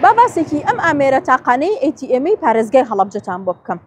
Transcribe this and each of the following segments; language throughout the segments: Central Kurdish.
با باسێکی ئەم ئامێرە تاقانەی ATM ی پارێزگای هەڵەبجەتان بۆ بکەم.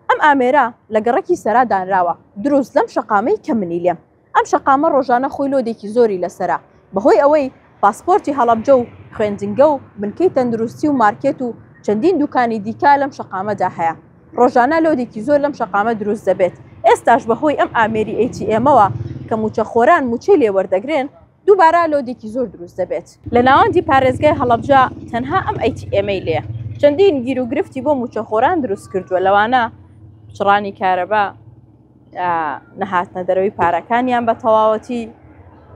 ئەم ئامێرە لە گەڕەکی سەرا دانراوە، دروست لەم شەقامەی کە منی لێم. ئەم شەقامە ڕۆژانە خۆی لۆدێکی زۆری لەسەرە، بەهۆی ئەوەی پاسپۆرتی هەڵەبجە و خوێندنگە و بنکەی تەندروستی و مارکێت و چەندین دوکانی دیکە لەم شەقامەدا هەیە. ڕۆژانە لۆدێکی زۆر لەم شەقامە دروست دەبێت، ئێستاش بەهۆی ئەم ئامێری ATM ەوە کە مووچەخۆران مووچەی لێ وەردەگرن، دووبارە لۆدێکی زۆر دروست دەبێت. لە ناوەندی پارێزگای هەڵەبجە تەنها ئەم ATM ەی لێیە، چەندین گیروگرفتی بۆ مووچەخۆران دروست کردووە، لەوانە پچڕانی کارەبا، نەهاتنە دەرەوەی پارەکانیان بە تەواوەتی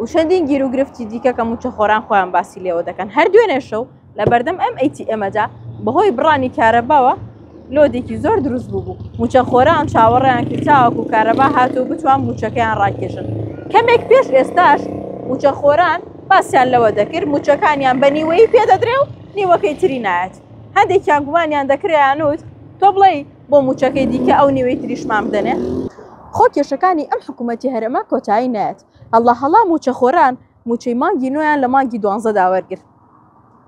و چەندین گیروگرفتی دیکە کە مووچەخۆران خۆیان باسی لێوە دەکەن. هەر دوێنێ شەو لە بەردەم ئەم ATM ەدا بەهۆی بڕانی کارەباوە لۆدێکی زۆر دروست بوو. مووچەخۆران چاوەڕێیان کرد تاوەکو کارەبا هات و بتوان مووچەکەیان ڕاکێشن. کەمێک پێش ئێستاش مووچەخۆران باسیان لەوە دەکرد مووچەکانیان بە نیوەیی پێدەدرێ و نیوەکەی تری نایەت. هەندێکیان گومانیان دەکرد وت تۆ بڵێی بۆ مووچەکەی دیکە ئەو نیوەی تریشمان بدەنێ؟ خۆ کێشەکانی ئەم حکوومەتی هەرێمە کۆتایی نایەت. هەڵا هەڵا مووچەخۆران مووچەی مانگی نۆیان لە مانگی دوانزەدا وەرگرت.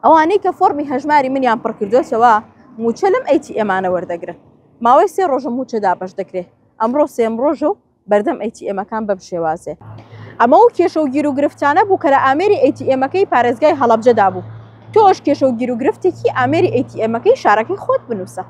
ئەوانەی کە فۆڕمی هەژماری منیان پڕکردوێتەوە مووچە لەم ATM انە وەردەگرن. ماوەی سێ ڕۆژە مووچە دابەش دەکرێ. ئەمڕۆ سێم ڕۆژە و بەردەم ATM ەکان بەم شێوازێ. ئەمە و کێشە و گیروگرفتانە بوو کە لە ئامێری ATM ەکەی پارێزگای هەڵەبجەدا بوو. تۆش کێشە و گیروگرفتێکی ئامێری ATM ەکەی شارەکەی خۆت بنووسە.